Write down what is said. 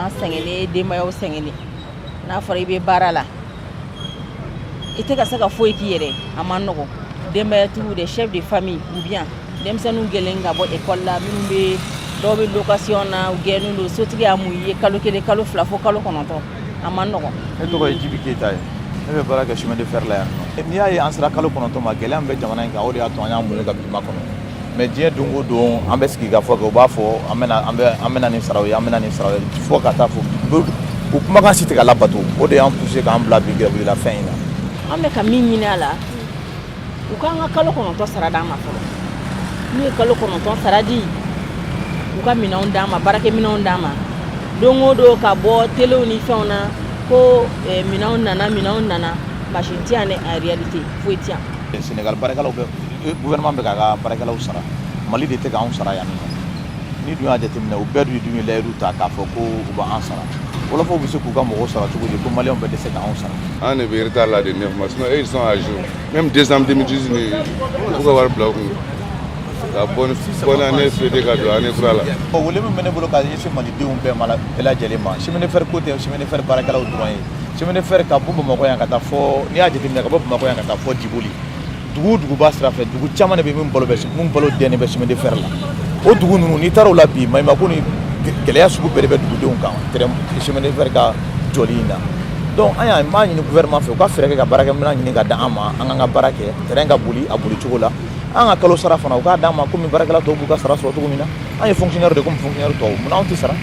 An sɛgɛnnen, denbayaw sɛgɛnnen. N'a fɔra i bɛ baara la, i tɛ ka se ka foyi k'i yɛrɛ, a ma nɔgɔn. Denbayatigiw de, chef de famille ou bien denmisɛnninw gɛlɛn ka bɔ école la, minnu bɛ, dɔw bɛ location na, u gɛnnen don, sotigi y'a mun ye kalo 1, kalo 2, fo kalo 9, a ma nɔgɔn. Ne tɔgɔ ye Jibi Keyita ye. Ne bɛ baara kɛ chemin de fer la yan nɔ. N'i y'a ye an sera kalo 9 ma, gɛlɛya min bɛ jamana in kan, o de y'a to an y'an muɲu ka bi makɔnɔ. Mais diɲɛ don o don, an bɛ sigi ka fɔ kɛ, u b'a fɔ an bɛna, an bɛ, an bɛna nin saraw ye, an bɛna nin saraw ye, fo ka taa fɔ u kumakan si tɛ ka labato. O de y'an poussé k'an bila bi grève la fɛn in na. An bɛ ka min ɲini a la, u k'an ka kalo 9 sara d'an ma fɔlɔ. N'u ye kalo 9 sara di, u ka minɛnw d'an ma, baarakɛminɛnw d'an ma. Don o don ka bɔ telew ni fɛnw na ko minɛnw nana, minɛnw nana, machine tɛ yan dɛ. En réalité, foyi tɛ yan. Sénégal baarakɛlaw bɛ, gouvernement bɛ k'a ka baarakɛlaw sara, Mali de tɛ k'anw sara yan nɔ. Ni dun y'a jateminɛ, u bɛɛ dun ye layidu ta k'a fɔ ko u b'an sara. Wɔlɔfɔw bɛ se k'u ka mɔgɔw sara cogo di ko maliyɛnw bɛɛ dɛsɛ k'anw sara? An de bɛ retard la de 9 mois, sinon eux, ils sont à jour. Même décembre 2018 ni u ka wari bila u kun ka bonne année fêter ka don année kura la. Wele min bɛ ne bolo ka ɲɛsin malidenw bɛɛ ma, bɛɛ lajɛlen ma, chemin de fer ko tɛ chemin de fer baarakɛlaw dɔrɔn ye. Chemin de fer ka bɔ Bamakɔ yan ka taa fɔ, n'i y'a jateminɛ, ka bɔ Bamakɔ yan ka taa fɔ Djiboli, dugu o dugu b'a sira fɛ, dugu caman de bɛ min balo bɛ, mun balo dɛnnen bɛ chemin de fer la. O dugu ninnu, n'i taara o la bi, maɲumako ni gɛlɛya sugu bɛɛ de bɛ dugudenw kan chemin de fer ka jɔli in na. Donc an y'a b'a ɲini gouvernement fɛ, u ka fɛɛrɛ kɛ ka baarakɛminɛn ɲini ka di an ma, an k'an ka baara kɛ, train ka boli a boli cogo la. An ka kalo sara fana, u k'a d'an ma komi baarakɛla tɔw b'u ka sara sɔrɔ cogo min na. An ye fonctionnaire de, komi fonctionnaire tɔw. Munna anw tɛ sara?